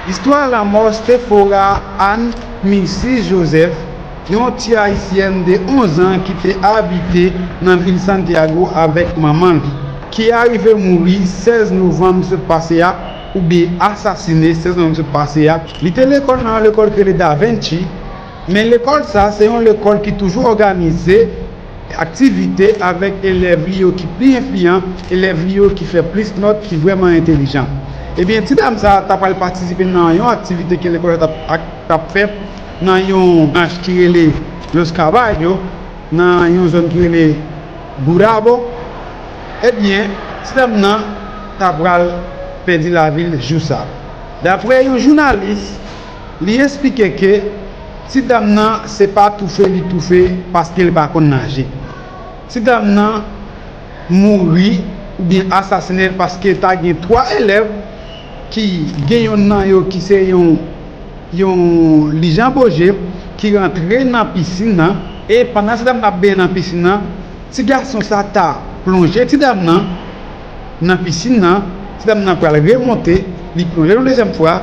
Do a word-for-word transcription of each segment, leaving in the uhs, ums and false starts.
Istwa lanmò Stephora Anne Missy Joseph, yon ti ayisyèn de onz an ki te abite nan vil Santiago avèk manman li, ki arive mouri sèz novanm sot pase a, oubyen asasine sèz novanm sot pase a. Li te lekòl nan yon lekòl ki rele Da Vinci, men lekòl sa se yon lekòl ki toujou òganize aktivite avèk elèv li yo ki pi enfliyan, elèv li yo ki fè plis nòt, ki vrèman entelijan. Ebyen, ti dam sa a t ap pral patisipe nan yon aktivite ke lekòl la t ap, ak, t ap fè nan yon branch ki rele Los Caballos, nan yon zòn ki rele Gurabo. Ebyen, ti dam nan t ap pral pèdi lavi l jou sa a. Daprè yon jounalis, li esplike ke ti dam nan se pa toufe li toufe paske li pa konn naje. Ti dam nan mouri oubyen asasinen paske ta gen twa elèv ki gen yonn nan yo ki se yon, yon Lijan Boje ki rantre nan pisin nan, e pandan ti dam nan ap benyen nan pisin nan, ti gason sa ta plonje ti dam nan nan pisin nan, ti dam nan pral remonte, li plonje yon dezyèm fwa,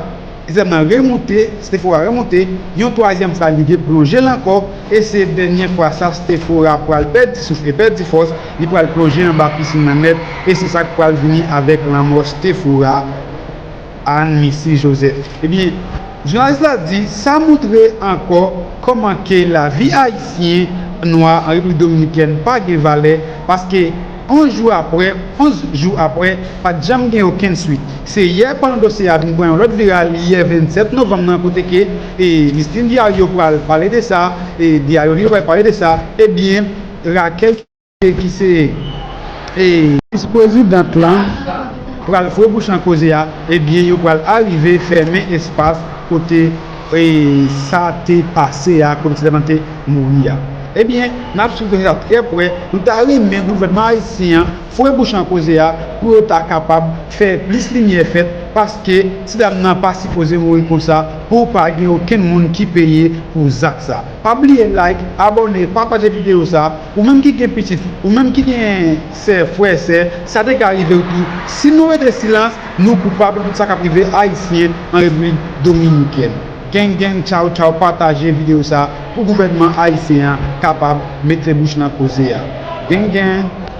ti dam nan remonte, Stephora remonte, yon twazyèm fwa li replonje l ankò, e se dènye fwa sa Stephora pral pèdi souf e pèdi fòs, li pral plonje anba pisin nan nèt, e se sa k pral vini avèk lanmò Stephora Anne Missy Joseph. Ebyen, jounalis la di, sa montre ankò kòman ke lavi ayisyen nwa an Repiblik Dominikèn pa gen valè, paske yon jou aprè, onz jou aprè, pa t janm gen okenn swit. Se yè pandan dosye a vin pran yon lòt viral, yè vennsèt novanm nan, kote ke, e, Listín Diario pral pale de sa, e, Diario Libre pral pale de sa, ebyen, Raquel ki se, e, vis prezidant lan pral foure bouch nan koze a, ebyen, yo pral arive fèmen espas kote, e, sa te pase a, kote ti dam nan te mouri a. Ebyen, n ap swiv dosye sa trè prè. Nou ta renmen gouvènman ayisyen an foure bouch nan koze a pou yo ta kapab fè plis limyè fèt, paske ti dam nan pa sipoze mouri konsa pou pa gen okenn moun ki peye pou zak sa. Pa bliye like, abòne, pataje videyo sa. Ou menm ki gen pitit, ou menm ki gen sè, frè, sè, sa te ka rive w tou. Si nou rete silans, nou koupab pou sa k ap rive ayisyen an Repiblik Dominikèn. Gang gang, tchaw tchaw, pataje videyo sa pou gouvènman ayisyen an kapab mete bouch nan koze a. Gang gang.